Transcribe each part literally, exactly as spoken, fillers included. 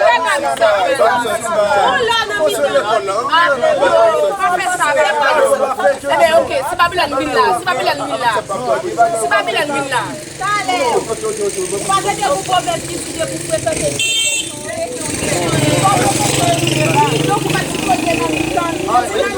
Ou la nan mitan. Ah, non, pa fè sa, pa fè sa. Ebyen, ok, si Babilòn vin la, si Babilòn vin la, si Babilòn vin la. Talè. Ou pa tande pou pwovèb ki di depi w frekante Donk, ou pa sipoze nan mitan.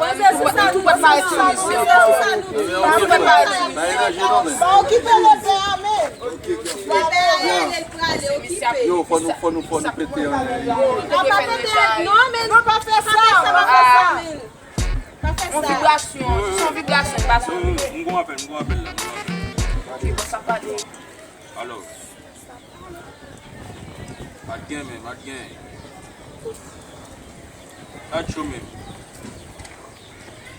Poze sou sa nou, poze sou sa nou, poze sou sa nou. Pa okipe lepè a, men. Lepè a rele l prale, okipe. Yo, fò nou, fò nou, fò nou pete anlè. Non, pa pete, non, men non, pa fè sa, pa fè sa. Pa fè sa. Yon vibrasyon, jis yon vibrasyon, pa sa. M gon apèl, m gon apèl la, m gon apèl. Ok, bon, sa pale. Alo. Pa t gen men, pa t gen. Pa t cho menm.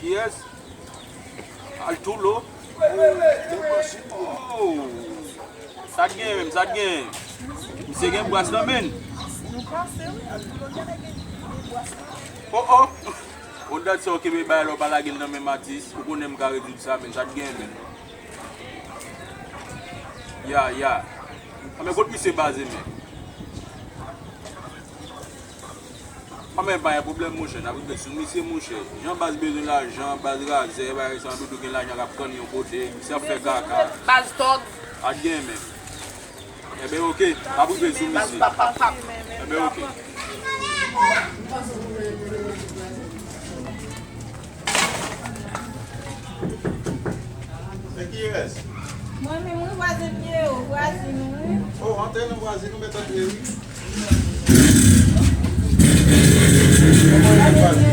Kiyès? Altulo? Oh! Sa t gen menm, sa t gen? Misye gen bras nan men l. Oh, oh! Ou dat sa w kenbe bay la, w pa lage l nan menm atis. Ou konnen m ka rezoud sa, men sa t gen men. Ya, ya. Anben, kot misye baze, men? Anben, pa gen pwoblèm, monchè. N ap rive sou misye, monchè. Jan baz bezwen lajan, baz razè, bagay sa, doudou gen lajan k ap kanni yon kote. Misye ap fè kaka. Baz tòg. Pa t gen, men. Enben, oke. N ap rive sou misye. Enben, oke. Se kiyès? Mwen menm, wi, vwazen Pyewo, vwazin ou, wi. O, antre non, vwazin, ou mèt antre, wi. Kòman w ye, vwazin?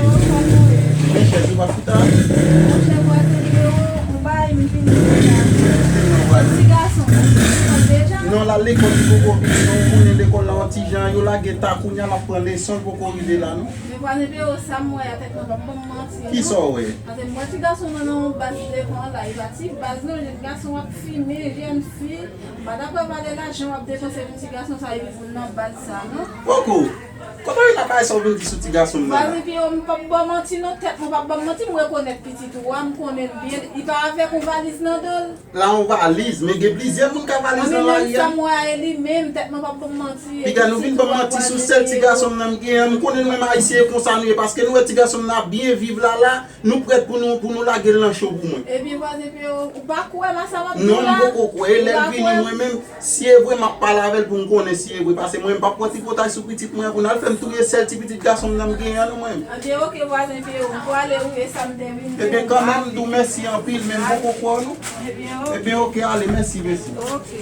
Men chèz ou pa chita. Monchè, vwazen Pyewo, ou bay m vini la. Ti gason, ou deja? Non, l al lekòl, li poko vini, non, ou konnen lekòl la yon ti jan, yo lage ta, kounye a l ap pran leson, l poko rive la, non. Men vwazen Pyewo, sa m wè a, tèt mwen p ap ban m manti, non. Kisa w wè? Paske m wè ti gason nan nan yon baz devan la, e pa ti baz non, jèn gason w ap fimen, jèn fi. M pa dakò pale lajan w ap depanse pou ti gason sa, epi pou l nan baz sa, non. Poko. Kote w ye la, bagay sa w vin di sou ti gason m nan la? Vwazen Pyewo, m p ap ba w manti non, tèt mwen p ap ban m manti, m rekonèt pitit ou a, m konnen l byen, li pa avèk yon valiz nan do l. La yon valiz, men gen plizyè moun k a valiz nan lari a. Sa m wè a e li menm, tèt mwen p ap ban m manti. Piga nou vin ban m manti sou sèl ti gason m nan m gen an. M konnen nou menm Ayisyen e konsa nou ye, paske nou wè ti gason m nan ap byen viv la la, nou prèt pou nou, pou nou lage l nan cho pou mwen. Ebyen, vwazen Pyewo, ou pa kwè m a sa m ap di la? Non, m poko kwè. E lè l vini, mwen menm, si e vre, m ap pale avè l pou m konnen si e vre. Paske mwen, m p ap pran tripotay sou pitit mwen an pou n al fè m touye sèl ti pitit gason m nan m gen an, non, mwen menm. Ebyen, oke, vwazen Pyewo, m prale, wi, e sa m te vin di w. Ebyen, kanmenm, m di w mèsi anpil, men m poko kwè w, non. Ebyen, oke. Ebyen, oke, ale, mèsi, mèsi. Oke.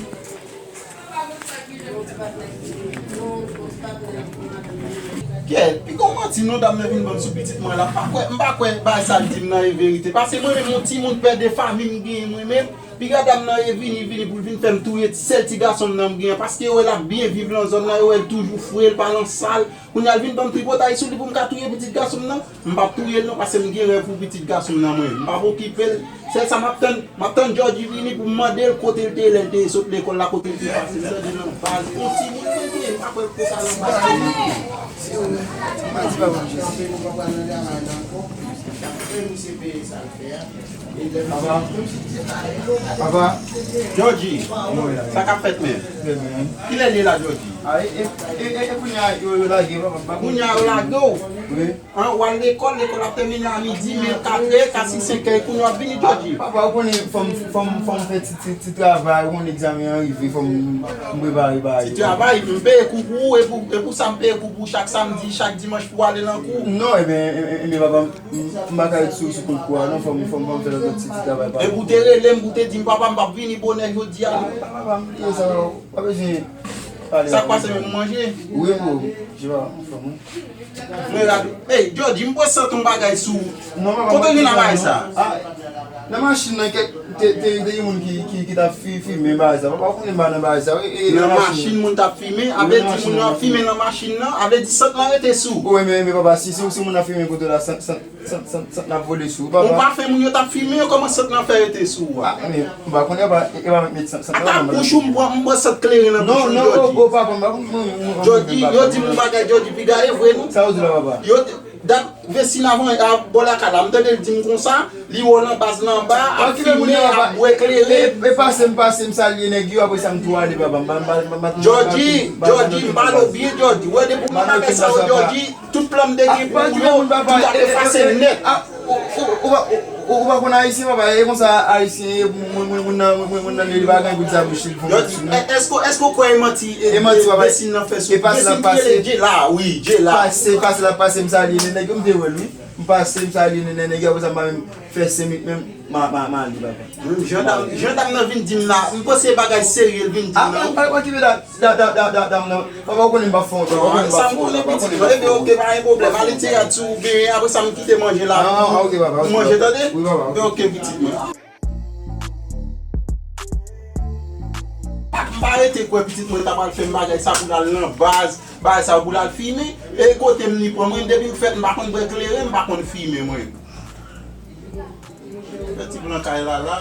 Kyè, piga w manti non, dam nan vin ban m sou pitit mwen la. M pa kwè, m pa kwè bagay sa l di m nan e verite. Paske mwen menm, yon timoun pè de fanmi m genyen mwen menm. Piga dam nan e vini, vini pou l vin fè m touye sèl ti gason m nan m genyen. Paske yo wè l ap byen viv lan zòn nan, yo wè l toujou fre, l pa lan sal. Kounye a l vin ban m tripotay sou li pou m ka touye pitit gason m nan. M p ap touye l non, paske m gen rèv pou pitit gason m nan mwen. M p ap okipe l. Sèl sa m ap tann, m ap tann Georgie vini pou m mande l kote l te ye lè l te sot lekòl la, kote l te pase. M tande nan baz. Yon timoun mwen genyen, m pa kwè l poko al anba. Si w, m pa di pa manje. Frape nou pa pral nan travay la ankò. Fè misye peye sa. Papa. Papa. Georgie, sa k ap fèt menm? Kilè l ye la, Georgie? Ah, e, e, e, e, e kounye a yo, yo lage, papa. Kounye a yo lage w? Wi. An, w al lekòl, lekòl ap tèmine a midi, men katrè, kat, senk è, kounye a w ap vini, Georgie. Papa, ou konnen fò m, fò m, fò m fè ti, ti, ti travay, ou konnen egzamen an rive, fò m, m prepare bagay yo. Ti travay, m peye kou pou ou, e pou, e pou sa m peye kou pou ou chak samdi, chak dimanch pou w ale nan kou. Non, ebyen, e, e, ebyen, papa, m, m pa ka ret sou, sou kont kou a, non, fò m, fò m, fò m fè lòt ti, ti travay pa. Epi w te rele m, ou te di m, papa, m p ap vini bonè jodi a. Ah, papa, m bliye sa, papa, w pa bezwen pale. Sa k pase menm, ou manje? Wi, bro, je vais, anfòm, wi. Mwen rate. Ey, Georgie, m pral sot yon bagay sou ou. Non, papa, kote w jwenn bagay sa? Ah, nan machin nan, kèk, te, te, te gen moun ki, ki, ki t ap fi-, fimen bagay sa. Papa, ou konnen m pa nan bagay sa. E, e, nan machin moun t ap fimen, avè di moun yo ap fimen nan machin nan, avè di sant lan rete sou. Wi, men, men papa, si, si, si moun ap fimen kote w la, sant, sant, sant, sant, sant lan ap vole sou ou, papa. Yon pafen moun yo t ap fimen, kòman sant lan fè rete sou ou a? Ah, men, m pa konnen, papa, e, e pa met, met sant, sant lan. Tap bouch ou, m pran, m pran sant kleren nan bouch ou, Georgie. Non, non, o, o, papa, m pa konn, m, m, m, Georgie, yo di m yon bagay, Georgie, piga e vre, non? Sa yo di la, papa? Yo, dat Vestine avan, a, bò lakay la, m tande l di m konsa, li wè w nan baz lan anba, ap fimen, ap bwè kleren. E, e pase m, pase m salye nèg yo, apre sa m tou ale, papa. M pa, m pa, m pa, m pa, Georgie, Georgie, m pale w byen, Georgie. Wè depi w nan bagay sa yo, Georgie, tout plan m te gen pou ou yo, tout ap efase nèt. Ah, ou, ou, ou, ou, ou pa konn Ayisyen, papa, e konsa Ayisyen ye, moun, moun, moun nan, moun, moun nan li pa gen pou di sa bouch li fon. Georgie, èske, èske w kwè e manti, e, e manti, papa, Vestine nan fè sou ou? Vestine ki rele Djela, wi, Djela. Pase, pase l ap pase m salye nèg yo, m te wè l, wi. M pase, m salye nènè nèg yo, apre sa m pa menm fè senk minit menm, m a, m a, m a ale, papa. Menm jan dam, jan dam nan vin di m la, m panse bagay serye l vin di m la. Ah, pa, pa, pa okipe dam, dam, dam, dam, dam nan. Papa, ou konnen m pa fè yon, ou konnen m pa fè yon, papa, ou konnen m pa fè yon. Ebyen, oke, pa gen pwoblèm. Ale tcheyat si w byen, apre sa m kite manje la. Ah, ah, oke, papa, oke, papa. Manje, tande? Wi, papa, oke. Oke, pitit mwen. M pa rete kwè pitit mwen ta pral fè m bagay sa pou l al nan baz, bagay sa pou l al fimen. E kote m li pran mwen, depi m fèt m pa konn bwè kleren, m pa konn fimen mwen. Fè ti plan kay la la.